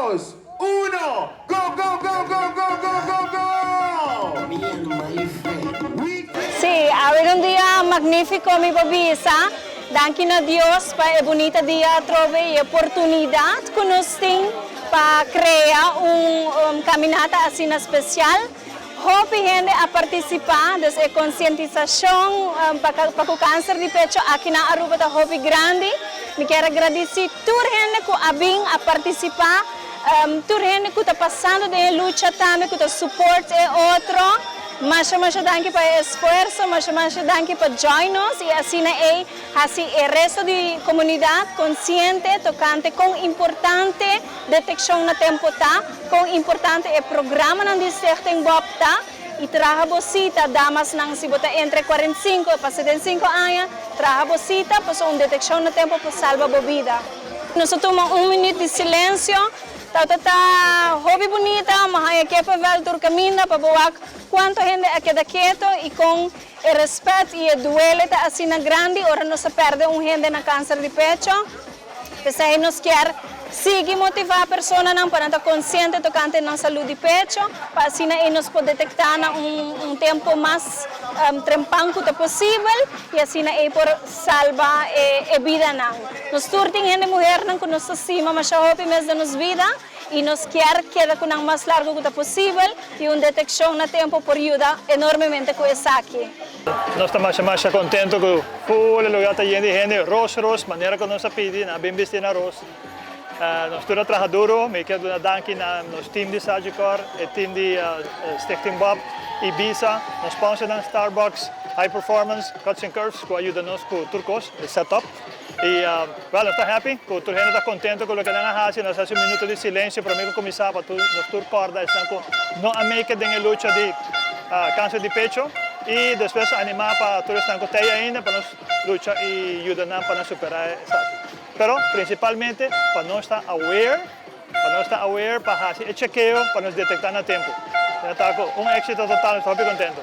2, 1, go, go, go, go, go, go, go, go! Sí, awe un dia magnífiko, mi por bisa. Danki na Dios pa e bunita dia atrobe i oportunidat ku nos tin pa krea un kaminata asina spesial. Hopi hende a partisipá, dus e konsientisashon pa pa ku kanser di pecho aki na Aruba ta hopi grandi. Mi kier a gradisí tur hende ku a bin a partisipá, tur hende ku ta pasando den e lucha tambe ku ta support e otro. Masha masha danki pa e esfuerso, masha masha danki pa join nos i asina ei hasi e resto di komunidat konsiente tokante kon importante detekshon na tempo ta, kon importante e programanan di Stichting Bob ta i traha bo sita. Damasnan, si bo ta entre 45 pa 75 aña, traha bo sita, pasobra un detekshon na tempo por salba bo bida. Nos a tuma un minüt di silensio, tabata hopi bunita, m'a haña kippenvel tur kaminda pa bo wak kuantu hende a keda keto i kon e rèspèt i e duele ta asina grandi ora nos a pèrdè un hende na kanser di pecho. P'esei nos kier sigui motivá personanan pa nan ta konsiente tokante nan salú di pecho, pa asina ei nos por detektá na un tempu mas trempan ku ta posibel i asina ei por salba e bidanan. Nos tur tin hende muhernan ku nos ta stima masha hopi mes den nos bida i nos kier keda ku nan mas largu ku ta posibel i un detekshon na tempu por yuda enormemente ku esaki. Nos ta masha masha contento cu full e lugar ta yen di hende, ros ros, manera cu nos a pidi, nan a bin bisti na ros. Nos tur a traha duro, mi kier duna danki na nos team di Sagicor, e team di Stichting Bob y Bisa, nos sponsornan Starbucks, High Performance, Cuts and Curves cu a yuda nos cu tur cos, e setup. Y well, nos ta happy cu tur hende ta contento cu loke nan a haci. Nos a haci un minuto di silencio prome cu cuminsa pa tur nos tur corda esnan cu no a make it den e lucha di cancer di pecho y despues anima pa tur esnan cu ta ey ainda pa nos lucha y yuda nan pa nan supera esaki. Pero principalmente pa nos ta aware, pa nos ta aware pa haci e chekeo pa nos detecta na tempo. Ta cu un exito total, nos ta hopi contento.